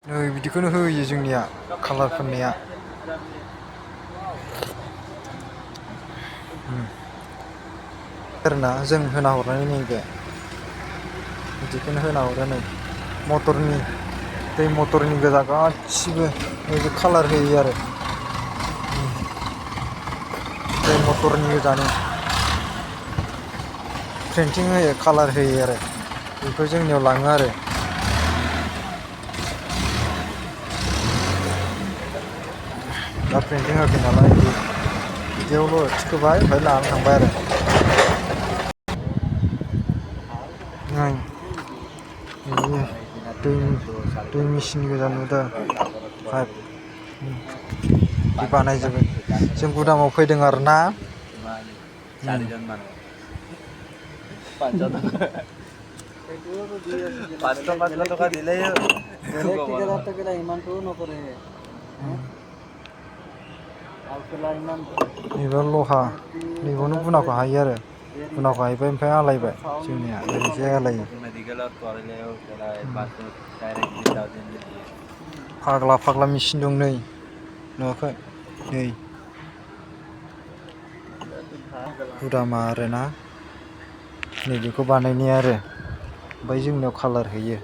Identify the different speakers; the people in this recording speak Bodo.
Speaker 1: नै बिदिखौनो होयो जोंनिया कालार फोननाया। आरोना जों होना हरनाय नैबे बिदिखौनो होना हरो नै मटरनि दै मटरनि गोजा गासिबो नैबे कालार होयो आरो दै मटरनि गोजानो प्रिन्टिं होयो कालार होयो आरो बेखौ जोंनियाव लाङो आरो दा प्रिन्टिं होयाखै नालाय बिदियावल' थिखोबाय ओमफ्राय लानानै थांबाय आरो नै दै मेचिन गोजा नुदों पाइप बिदि बानायजोबो जों गुदामाव फैदों आरो ना नैबे लहा नैबावनो गुनाखौ हायो आरो गुनाखौ हायबाय ओमफ्राय आलायबाय जोंनिया ओरैजाय आलायो फाग्ला फाग्ला मेचिन दं नै नुवाखै नै गुदामा आरोना नैबेखौ बानायनाया आरो ओमफ्राय जोंनियाव कालार होयो